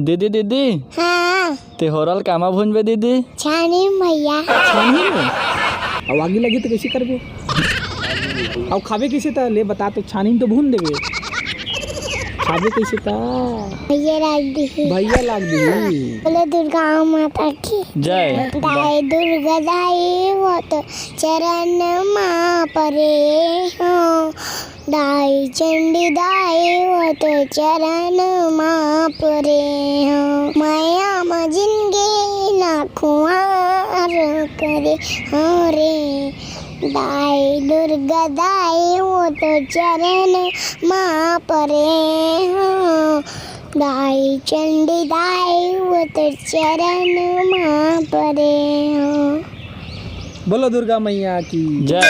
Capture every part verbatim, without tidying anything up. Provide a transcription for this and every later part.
दीदी, दीदी, हाँ। ते होरल कामा भूंजबे दीदी? छानी में भैया। छानी में? अब आगी लगी तो कैसे करबे? अब खाबे कैसे त? ले बता तो, छानी में तो भून देबे। खाबे कैसे त? भैया लाग दिही। भैया लाग दिही। बोलो दुर्गा माता की जय। दाई दुर्गा दाई वो तो चरण मा परे हो। दाई चंडी दाई वो तो चरण मा परे हो। मया म जिनगी ला खुआर करे हो रे। दाई दुर्गा दाई वो तो चरण मा परे हो। दाई चंडी दाई वो तो चरण मा परे हो। बोलो दुर्गा मैया की जय।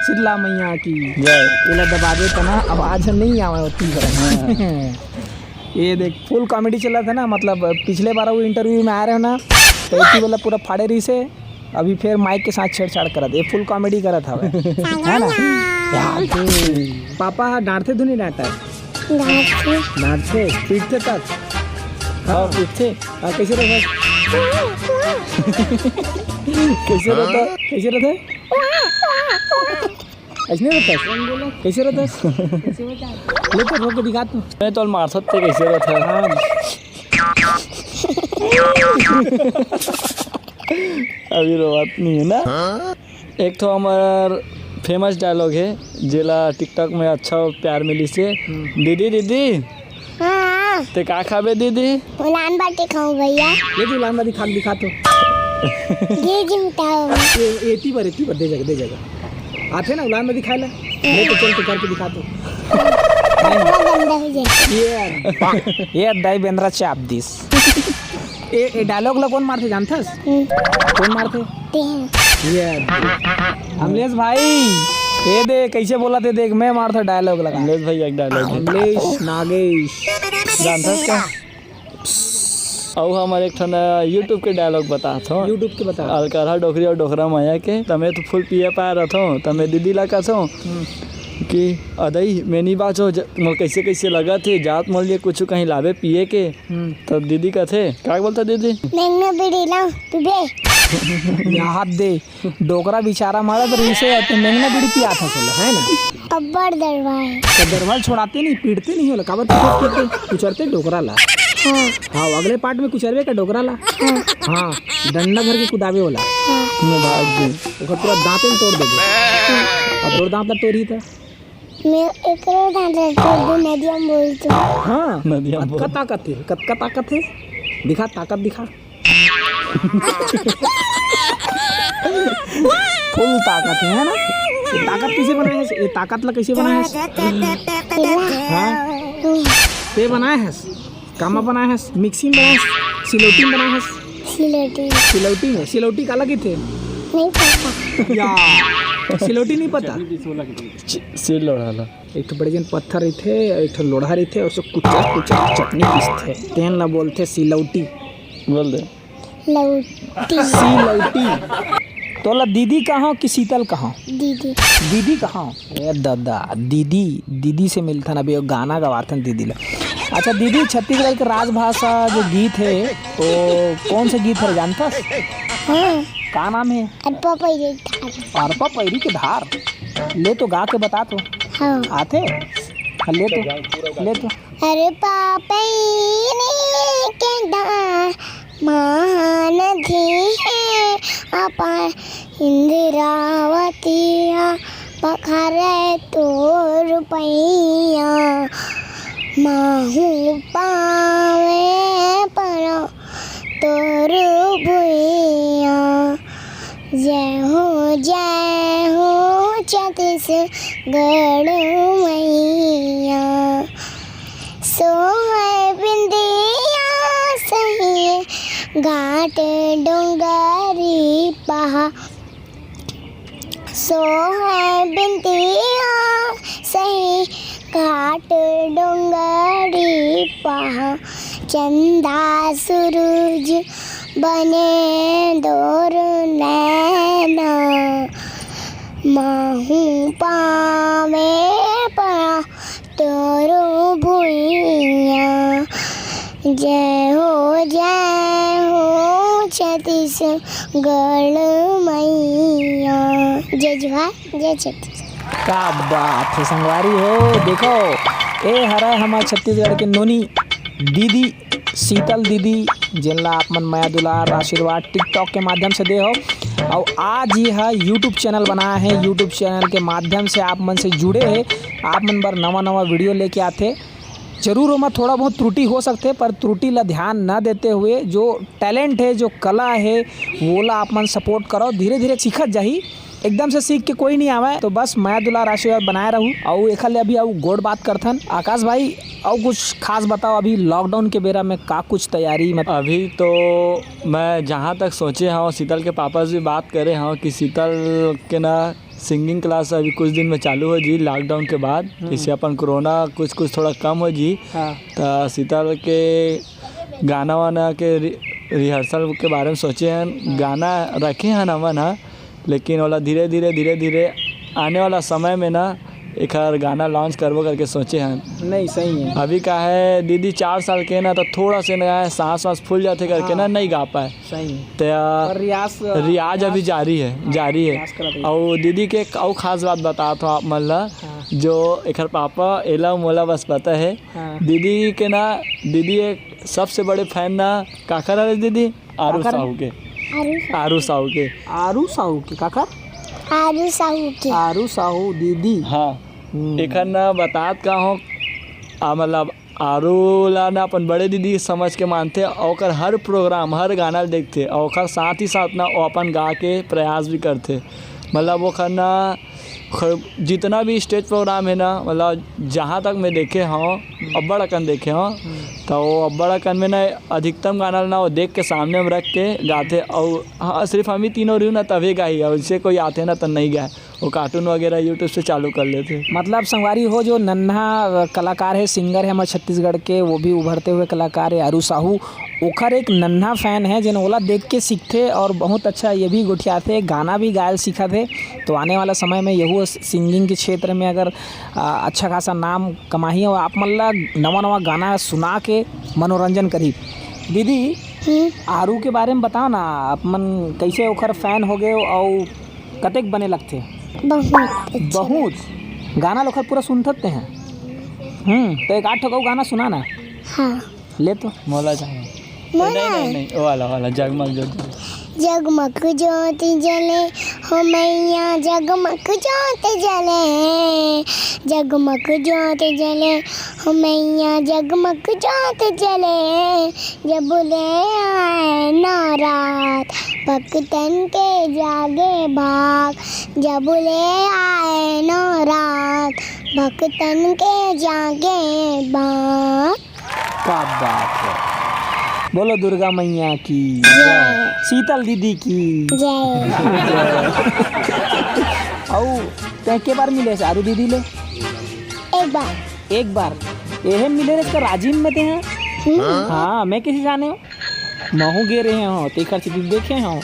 शीतला मैया की जय। एला दबाबे त ना, आवाज नहीं आवे होती है। ये देख, फुल कॉमेडी चला था ना, मतलब पिछले बार वो इंटरव्यू में आ रहे हो ना, तो इतनी बोला पूरा फाड़े रही से, अभी फिर माइक के साथ छेड़छाड़ करत, ये फुल कॉमेडी करत हवे, है ना? यार, पापा डांटथे धुनी डांटा? डांटथे। डांटथे, पीटथे तक? हाँ, पीटथे। हाँ, कैसे रहता? कैसे रहता? कैसे रहता? ऐसने रहता? कैसे रहता? ले तो रो के दिखा तू। मैं तो मार सकते, कैसे रहता? हाँ। अभी रोवात नहीं है ना? एक ठो हमार फेमस डायलॉग है, जेला टिकटॉक में अच्छा प्यार मिली से। हम्म। दीदी, दीदी, हाँ। ते का खाबे दीदी? उलान बाटी खाऊं भैया। ये जो उलान बाटी खा के दिखा तो। ये जिमता हो। ये, ये एती बार, एती बार दे जगह, दे जगह। आथे ना उलान बाटी खाए ला? ले तो चल, तू करके दिखा तो। पूरा गंदा हो जाए। ये, ये दाई बेंद्रा चाप दिस। ए, ए डायलॉग ला कौन मारथे जानथस? हम्म। कौन मारथे? ते हैं। ये अमलेश भाई, ये दे कैसे बोला थे, देख मैं मारथा डायलॉग लगा। अमलेश भाई एक डायलॉग है। अमलेश नागेश। जानथस का? अउ हमर एक ठन YouTube के डायलॉग बतात हो। YouTube के बता। अलकरहा डोकरी और डोकरा माया के, तमे तो फुल पिए पाए रहथो, तमे दीदी ला कथो हम्म। कि अदई मैं नहीं बाचो, ज-, मोर कैसे कैसे लगत हे, जात मोर लिए कुछ कहीं लावे पिए के। हम्म। तब दीदी कथे, "का बोलता दीदी?" "मेंगना बीड़ी लाओ, पीबे।" याद दे, डोकरा बेचारा मरत रहिसे, ते मेंगना बीड़ी पियात हस ओला, है ना? अब्बड़ दरवाए। तो दरवाल छोड़ाते नहीं, पीटते नहीं होला, काबर पीटते, पीटते, कुचरते डोकरा ला। हाँ। हाँ, अगले पार्ट में कुचरबे का डोकरा ला। हाँ। हाँ, डंडा धर के कुदाबे होला। हाँ। मैं भाग गई। ओकर पूरा दांते ल तोड़ देबे। हाँ। अब तोर दांत ला तोड़ही त। मैं एकरो दांत ला तोड़ दूं, नदिया में बोल तू। हाँ। नदिया में बोल। कतका ताकत है, कतका ताकत है? दिखा, ताकत दिखा। फुल ताकत है, है ना? ये ताकत कैसे बनाए है? ये ताकत ला कैसे बनाए है? हाँ? ते बनाए है? कामा बनाए है? मिक्सी में बनाए है? सिलौटी में बनाए है? सिलौटी। सिलौटी में? सिलौटी काला कहिथे? नहीं पता। या, सिलौटी नहीं पता? च-, सिल लोढ़ा ला। एक ठो बड़े जन पत्थर रहिथे, एक ठो लोढ़ा रहिथे, और सब कुचर कुचर चटनी पीसथे। तेन ला बोलथे सिलौटी। बोल दे। लौटी। सिलौटी। तोला दीदी कहो कि शीतल कहो? दीदी। दीदी कहो? ए दादा, दीदी, दीदी से मिलथन, अभी वो गाना गवाथन दीदी ला। अच्छा दीदी, छत्तीसगढ़ के राजभाषा जो गीत है, तो कौन सा गीत है जानथस? हाँ। का नाम है? अरपा पैरी के धार। अरपा पैरी के धार। ले तो गा के बता तो। हाँ। आथे? हाँ, ले तो, ले तो। अरपा पैरी के धार महानदी हे अपार, इंद्रावती हा पखारे तोर पैया। महूँ पावे परो तोर भुइया। जय हो, जय हो छत्तीसगढ़ मैया। सोहर बिंदिया सही घाट डोंगरी पहा। सोहर बिंदिया सही घाट डोंगरी पहा। चंदा सुरुज बने तोर नैना। महूँ पावे परा तोर भुइया। जय हो, जय हो छत्तीसगढ़ मैया। जय जोहार, जय छत्तीसगढ़। का बात है संगवारी हो, देखो, ए हरय हमर छत्तीसगढ़ के नोनी दीदी, शीतल दीदी, जेन ला आप मन मया दुलार आशीर्वाद TikTok के माध्यम से दे हो। अउ आज ये ह YouTube चैनल बनाया है, YouTube चैनल के माध्यम से आप मन से जुड़े है, आप मन बर नवा नवा वीडियो लेके आथे। जरूर ओमा थोड़ा बहुत त्रुटि हो सकथे, पर त्रुटि ला ध्यान न देते हुए जो टैलेंट है, जो कला है, वो ला आप मन सपोर्ट करो। धीरे धीरे सीखत जाही, एकदम से सीख के कोई नहीं आवे। तो बस मया दुलार आशीर्वाद बनाए रहू। अउ एखर ले अभी अउ गोठ बात करथन। आकाश भाई, अउ कुछ खास बताओ, अभी लॉकडाउन के बेरा में का कुछ तैयारी, मतलब? अभी तो मैं जहाँ तक सोचे हूँ, शीतल के पापा से भी बात करे हूँ कि शीतल के ना सिंगिंग क्लास अभी कुछ दिन में चालू हो जी, लॉकडाउन के बाद। हम्म। जैसे अपन कोरोना कुछ कुछ थोड़ा कम हो जी, हाँ। तो शीतल के गाना वाना के रि-, रिहर्सल के बारे में सोचे हन। हाँ। गाना रखे हन हमन ह, लेकिन ओला धीरे धीरे, धीरे धीरे आने वाला समय में ना एखर गाना लॉन्च करबो करके सोचे हन। नहीं, सही है। अभी का है, दीदी चार साल के ना, तो थोड़ा से ना है, सांस वास फूल जाथे करके ना, हाँ। नहीं गा पाए। सही है। तो पर रियाज, रियाज अभी रियाज, जारी है, हाँ, जारी है। रियाज करत रही। अउ दीदी के एक अउ खास बात बतात हूँ आप मन ला, हाँ। जो एखर पापा एला मोला बस पता है। हाँ। दीदी के ना, दीदी एक सबसे बड़े फैन ना काकर हरे दीदी? आरू काकर? साहू के। आरू साहू। आरू साहू के। आरू साहू के काकर? आरू साहू के। आरू साहू दीदी। हाँ। हम्म। एखर ना बतात का हूँ, आ, मतलब आरू ला ना अपन बड़े दीदी समझ के मानथे, अउ ओकर हर प्रोग्राम, हर गाना ल देखथे, अउ ओकर साथ ही साथ ना वो अपन गा के प्रयास भी करथे। मतलब ओकर ना ख-, जितना भी स्टेज प्रोग्राम है ना, मतलब जहाँ तक मैं देखे हूँ, अब्बड़ अकन देखे हूँ, हम्म। तो वो अब्बड़ अकन में ना अधिकतम गाना ल ना वो देख के सामने में रख के गाथे। अउ हाँ, सिर्फ हम ही तीनों रही ना तभी गाही, अउ जैसे कोई आथे ना तो नहीं गाए। वो कार्टून वगैरह YouTube से चालू कर लेथे। मतलब संगवारी हो, जो नन्हा, अ, कलाकार है, सिंगर है हमारे छत्तीसगढ़ के, वो भी उभरते हुए कलाकार है आरू साहू, ओखर एक नन्हा फैन है, जेन ओला देख के सीखथे और बहुत अच्छा ये भी गोठियाथे, गाना भी गायल सीखथे। तो आने वाला समय में यहू सिंगिंग के क्षेत्र में अगर, अ, अच्छा खासा नाम कमाही और आप मन ला नवा नवा गाना सुना के मनोरंजन करही। दीदी, हम्म। आरू के बारे में बताओ ना, आप मन कैसे ओखर फैन हो गए और कतेक बने लगथे? बहुत अच्छा। बहुत? गाना ल ओखर पूरा सुनथस तें? हम्म, तो एक आध ठो अउ गाना सुना ना। हाँ। ले तो। मोला जाना। मोला? नहीं, नहीं, नहीं, वो वाला, वाला, जगमग जोत। जगमग जोत जले, हो मैया, जगमग जोत जले, जगमग जोत जले, हो मैया, जगमग जोत जले, जब ले आए नवरात, भक्तन के जागे भाग, जब ले आए नवरात, भक्तन के जागे भाग। क्या बात है, बोलो दुर्गा मैया की जय। शीतल दीदी की जय। अउ तें के बार मिले आरू दीदी ले? एक बार। एक बार? एहे मिले रहे इसका राजिम में तें? हम्म। हाँ, मैं कैसे जाने हो? महू गे रहे हो, तेकर से देखे हो।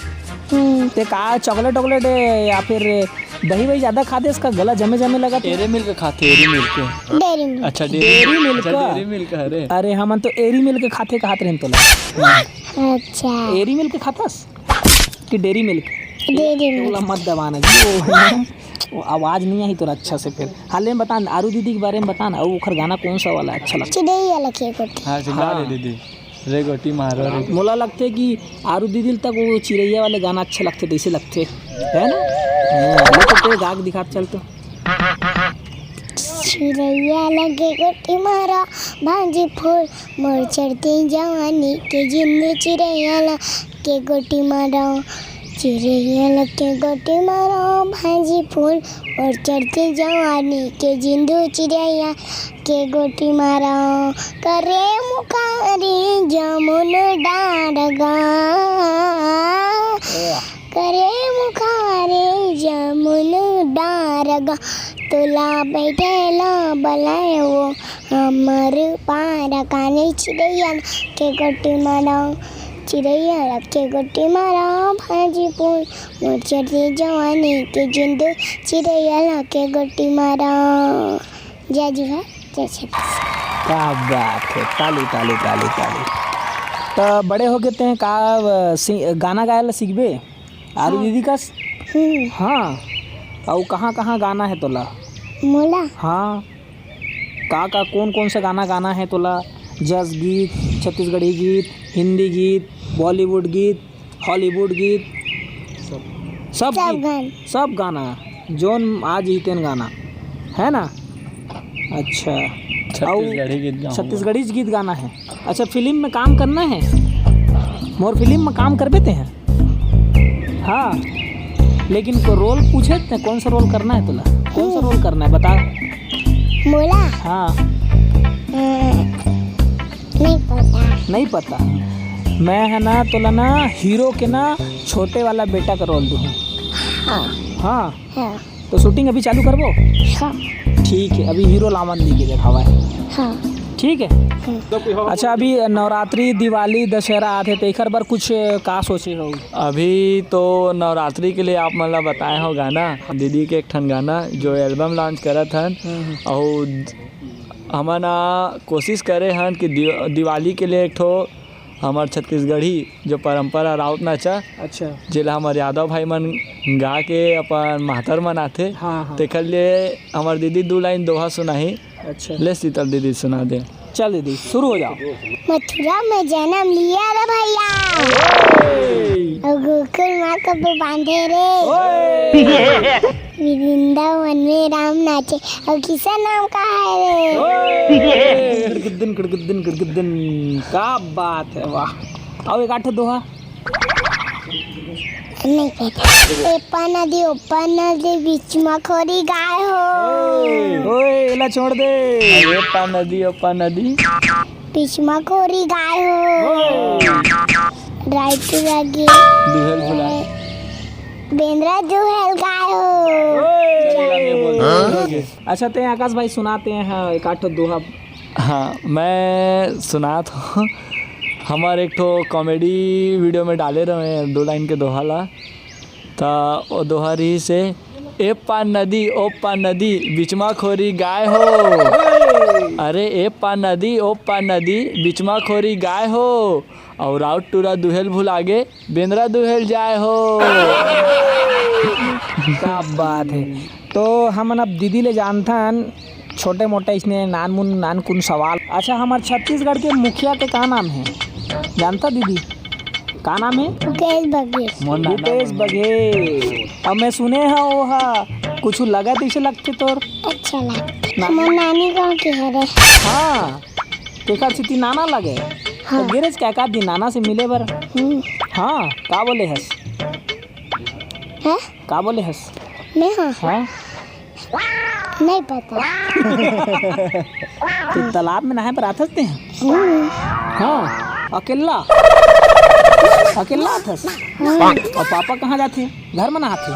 हम्म। ते का चॉकलेट वॉकलेट या फिर दही वही ज्यादा खाथे, इसका गला जमे जमे लगा थे? एरी मिल्क खाथे, एरी मिल्क। Dairy milk. अच्छा, डेयरी डेयरी मिल्क। मिल्क अच्छा, का? डेयरी मिल्क, अरे। अरे, हमन तो एरी मिल्क खाथे, कहत रहेन तोला। अच्छा। एरी मिल्क खाथस कि डेयरी मिल्क? Dairy milk. तोला मत दबाना जी, वो, वो आवाज नहीं आई तोरा अच्छा से फिर। हाँ, ले बता, आरू दीदी के बारे में बता ना, अउ ओखर गाना कौन सा वाला अच्छा लगता? चिड़ैया लगे गोटी। हाँ, सुना हाँ। दे दीदी। रे गोटी मारो रे। मोला लगथे कि आरू दीदी ल तक वो चिड़ैया वाले गाना अच्छा लगथे, तैसे लगथे, है ना? हाँ, ले तो तें गा के दिखा चल तो। चिड़ैया लगे गोटी मारा, भांजी फोड़, मोर चढ़ती जवानी के जिंदू चिड़ैया लगे गोटी मारा। चिड़ैया लगे गोटी मारा, भांजी फोड़, मोर चढ़ती जवानी के जिंदू चिड़ैया के गोटी मारा। करे मुखारी जमुन डार गा, करे मुखारी जमुन डार गा, तोला बैठे ला बलाए वो हमर पार। काने चिड़ैया के गोटी मारा, चिड़ैया के गोटी मारा, भांजी फूल मोर चढ़ती जवानी के जिंदू चिड़ैया के गोटी मारा। जय जोहार, जय छत्तीसगढ़। क्या बात है, ताली, ताली, ताली, ताली। त बड़े होके तें का, अ, सी-, गाना गाए ला सीखबे? आरू हाँ। दीदी कस? हम्म। हाँ। अउ कहाँ, कहाँ गाना है तोला? मोला? हाँ। का, का, कौन, कौन सा गाना गाना है तोला? जस गीत, छत्तीसगढ़ी गीत, हिंदी गीत, बॉलीवुड गीत, हॉलीवुड गीत, सब सब गीत, गाना। सब गाना, जोन आज ही तेन गाना, है ना? अच्छा, छत्तीसगढ़ी अउ गीत गाऊंगा। छत्तीसगढ़ी गीत गाना है। अच्छा, फिल्म में काम करना है? मोर फिल्म में काम करबे तें? हाँ, लेकिन को रोल पूछे तें, कौन सा रोल करना है तोला? कौन सा रोल करना है, बता। मोला? हाँ। अ, नहीं पता। नहीं पता। मैं है ना, तोला ना हीरो के ना छोटे वाला बेटा का रोल दूँ। हाँ। हाँ। हाँ। तो शूटिंग अभी चालू करबो? हाँ। ठीक है, अभी हीरो लावन दी के देखावा है। हाँ। ठीक है। हाँ। अच्छा, अभी नवरात्रि, दिवाली, दशहरा आथे, तेखर बर कुछ का सोचे हो? अभी तो नवरात्रि के लिए आप मन ला बताए हो गाना, दीदी के एक ठन गाना जो एल्बम लॉन्च करत हन, हम्म, हम्म। अउ हमन, आ, कोशिश करे हन कि दिव-, दिवाली के लिए एक ठो हमर छत्तीसगढ़ी जो परंपरा राउत नाचा, अच्छा। जेला हमर यादव भाई मन गा के अपन महतर मनाथे, हाँ, हाँ। तेखर लिए हमर दीदी दू लाइन दोहा सुनाही। अच्छा। ले शीतल दीदी सुना दे। चल दीदी, शुरू हो जाओ। मथुरा में जन्म लिया रे भैया। ओए। अउ गोकुल माँ कब बांधे रे। ओए। वृंदावन में राम नाचे। अउ किसन नाम का है रे? ओए। गड़गद्दन, गड़गद्दन, गड़गद्दन। का बात है, वाह। अउ एक आठ दोहा। नहीं पता। एपा नदी, ओपा नदी, बीच में खोरी गाय हो। ओए, एला छोड़ दे। अरे पा नदी, ओपा नदी। बीच में खोरी गाय हो। ओए। राइट लगे। दुहेल फुला। बेंदरा दुहेल गाय हो। ओए। चल, अब ये बोल दो। हाँ? अच्छा, ते आकाश भाई सुनाते हैं एक आठ दोहा। हाँ, मैं सुनात हूँ। हमार एक ठो कॉमेडी वीडियो में डाले रहे दो लाइन के दोहा ला। त ओ दोहा रहिस हे, "ए पार नदी, ओ पार नदी, बिचमा खोरी गाय हो। अरे ए पार नदी, ओ पार नदी, बिचमा खोरी गाय हो। अउ राउत टूरा दुहेल भुलागे, बेंदरा दुहेल जाय हो।" क्या बात है। तो हमन अब दीदी ले जानथन छोटे मोटे इसने नानमुन नानकुन सवाल। अच्छा, हमार छत्तीसगढ़ के मुखिया के का नाम है, जानता दीदी? का नाम है? भूपेश बघेल। मोर नाना भूपेश बघेल। अब मैं सुने हव, ओहा कुछ लगा तैसे लगथे तोर। अच्छा लगथे। ना- मोर नानी गाँव के हरे। हाँ, तेकर सेती नाना लगे। हाँ। तो गिरेज का का दिन नाना से मिले बर? हम्म। हाँ, का बोले हस? हैं? का बोले हस? मैं हाँ? हाँ? नहीं पता। तो तालाब में नहाए बर आथस ते? हम्म। हाँ, अकेला? अकेला आथस? हाँ। अउ पापा कहाँ जाथे? घर में नहाथे?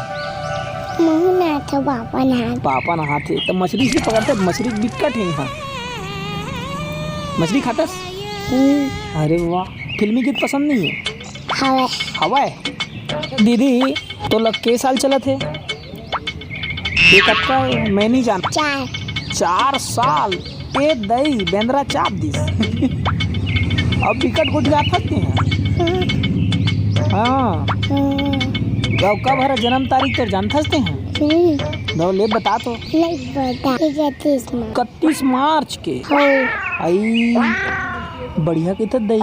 महूँ नहाथव, पापा नहाथे। पापा नहाथे, तो मछरी से पकड़ते, मछरी बिकट है यहाँ। मछरी खाथस? हम्म। अरे वाह, फिल्मी गीत पसंद नहीं है? हवय। हवय? दीदी, तोला के साल चलत हे? ये कतका हे? मैं नहीं जान। चार। चार साल? ए दई, बेंदरा चाप दिस। अब बिकट गोठियाथस ते हैं। हाँ। हम्म। अउ कब हरे जन्म तारीख तोर जानथस ते हैं? हम्म। दो ले बता तो। नहीं बता। इकतीस मार्च। इकतीस मार्च के? हाँ। आई, बढ़िया कहिथस दई।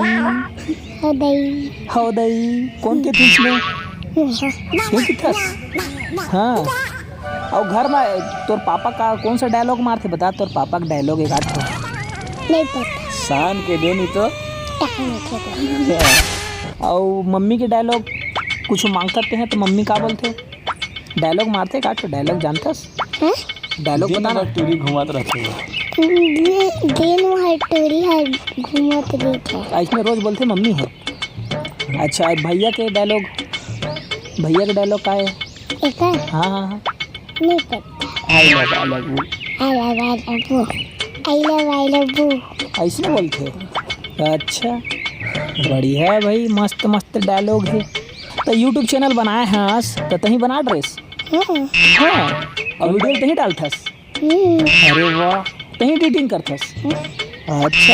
हो दई। हो दई, कोन कहिथे इसने? नहीं। ये कहिथस? हाँ। अउ घर में तोर पापा का कौन सा डायलॉग मारथे? बता, तोर पापा का डायलॉग एक आध ठो। नहीं पता। शान के दे नहीं तो। कहाँ नहीं पता। अउ मम्मी के डायलॉग कुछ मांगथस ते हैं तो मम्मी का बोलथे? डायलॉग मारथे का? तो डायलॉग जानथस? हैं? डायलॉग दिन बता ना। भर टूरी घुमात रहथे। दिन, दिन भर टूरी हर घूमत रहिथे। अइसने रोज बोलथे मम्मी हे। अच्छा, भैया के डायलॉग, भैया के डायलॉग का हे? एकर? हाँ, हाँ, हाँ। नहीं पता। I love, I love you। I love, I love you। I love, I love you। अइसने बोलथे? अच्छा, बढ़िया हे भाई, मस्त मस्त डायलॉग हे। त YouTube चैनल बनाए हस, त तहीं बना ड्रेस? हम्म। हाँ, अउ वीडियो तहीं डालथस? हम्म। अरे वाह, तहीं एडिटिंग करथस? हम्म। अच्छा,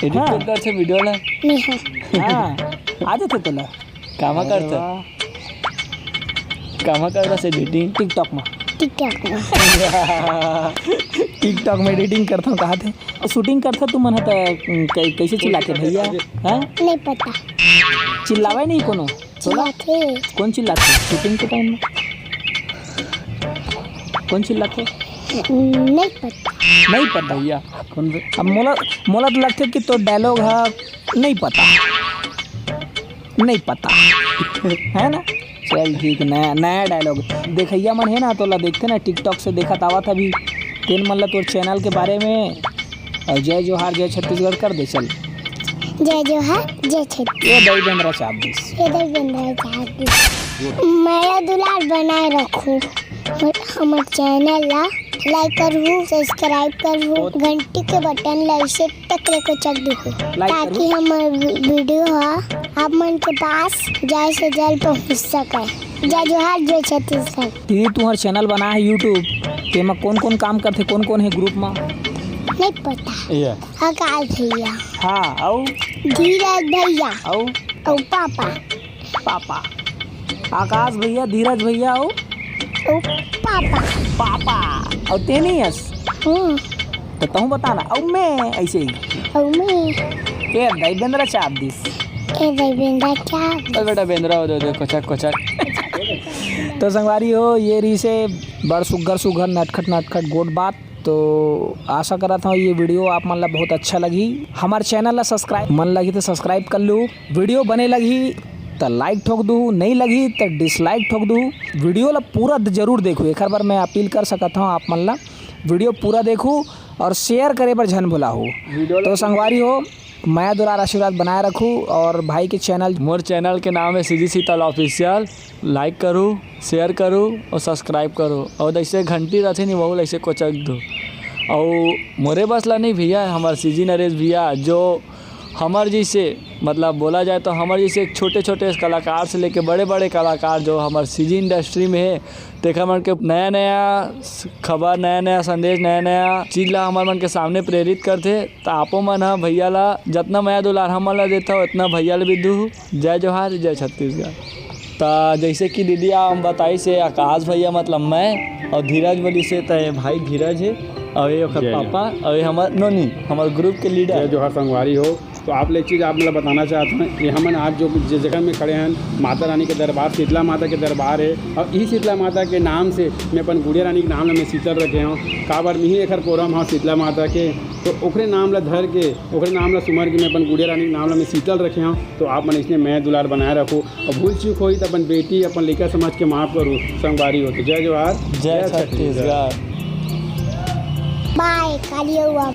एडिट हाँ। करथे वीडियो ला? नहीं, हाँ। हाँ, आ जाथे तोला। कामा अरे करथा? वाह। कामा करथा से एडिटिंग? TikTok में। TikTok में। TikTok में एडिटिंग करथव कहाथे। शूटिंग करथा तुमन ह त कै-, कैसे चिल्लाथे भैया? हाँ? नहीं पता। चिल्लावे नहीं कोनो? तोला? चिल्लाथे। कौन चिल्लाथे शूटिंग के टाइम में? कौन चिल्लाथे? नहीं पता। नहीं पता। भैया, कौन बे-, अब मोला, मोला तो लगथे कि तोर डायलॉग ह नहीं पता, नहीं पता। है ना? चल ठीक, नया, नया डायलॉग। देखइया मन हे ना, तोला देखथे ना, TikTok से देखत आवत अभी, तेन मन ला तोर चैनल के बारे में, और जय जोहार, जय छत्तीसगढ़ कर दे, चल। जय जोहार, जय छत्तीसगढ़। ये दई बेंदरा चाप दिस। ये दई बेंदरा चाप दिस। मया दुलार बनाए रखू। और हमर चैनल ला like करहू, subscribe करहू, घंटी के बटन ला ऐसे टकरे को चक दिहू, like ताकि करहू। हमर वी-, वीडियो हा आप मन के पास जल्द से जल्द पहुंच सके। जय जोहार, जय छत्तीसगढ़। दीदी, तुम्हार चैनल बना है YouTube, तेमा कौन-कौन काम करथे, कौन-कौन है ग्रुप मा? नहीं पता। ये। आकाश भैया। हाँ, अउ? धीरज भैया। अउ? अउ पापा। पापा। आकाश भैया, धीरज भैया, अउ? अउ पापा। पापा। अउ तेनी अस? हम्म। तो तहूँ बता ना, अउ मैं ऐसे ही। अउ मैं। ए, दई बेंदरा चाप दिस। ए, दई बेंदरा चाप दिस। चल बेटा, बेंदरा हो दे, दे, कोचक, कोचक। तो संगवारी हो, ये रहिसे बड़ सुग्घर, सुग्घर, नटखट, नटखट गोठ बात। तो आशा करत हूँ ये वीडियो आप मन ला बहुत अच्छा लगही। हमार चैनल ला subscribe मन लगही तो subscribe कर लू। वीडियो बने लगही तो like ठोक दू, नहीं लगही तो dislike ठोक दू। वीडियो ला पूरा जरूर देखू, एक बार मैं अपील कर सकत हूँ आप मन ला, वीडियो पूरा देखू और share करे बर झन भुलाहू। वीडियो तो संगवारी हो, मया दुलार आशीर्वाद बनाए रखू और भाई के चैनल, मोर चैनल के नाम है CG शीतल Official। Like करू, share करू और subscribe करू और जैसे घंटी रथे नहीं, वहू ऐसे कोचक दू। और मोरे बस ला नहीं भैया, हमार CG नरेश भैया जो हमर जैसे, मतलब बोला जाए तो हमर जैसे एक छोटे-छोटे कलाकार से लेके बड़े-बड़े कलाकार जो हमर CG industry में है, तेखर मन के नया-नया खबर, नया-नया संदेश, नया-नया चीज ला हमर मन के सामने प्रेरित करथे। त आपो मन ह भैया ला जतना मया दुलार हमन ला देथव, ओतना भैया ला भी दू। जय जोहार, जय छत्तीसगढ़। त जैसे कि दीदी आप बताइस हे, आकाश भैया मतलब मैं, और धीरज बोलिस हे, त ये भाई धीरज हे, और ये ओकर जय पापा, और ये हमर नोनी, हमर ग्रुप के लीडर। जय जोहार संगवारी हो। तो आप ले एक चीज आप मतलब बताना चाहत हूँ, ये हमन आज जो जिस जगह में खड़े हैं, माता रानी के दरबार, शीतला माता के दरबार है, और इही शीतला माता के नाम से मैं अपन गुड़िया रानी के नाम ला मैं शीतल रखे हूँ। काबर मिही एखर कोरम ह शीतला माता के, तो ओकरे नाम ला धर के, ओकरे नाम ला सुमर के मैं अपन गुड़िया रानी के नाम ला मैं शीतल रखे हूँ। तो आप मन इसने मया दुलार बनाए रखो, और भूल चूक होई तो अपन बेटी, अपन लइका समझ के माफ करू। संगवारी हो तो जय जोहार, जय जय छत्तीसगढ़। छत्तीसगढ़। बाय, काली हुआ।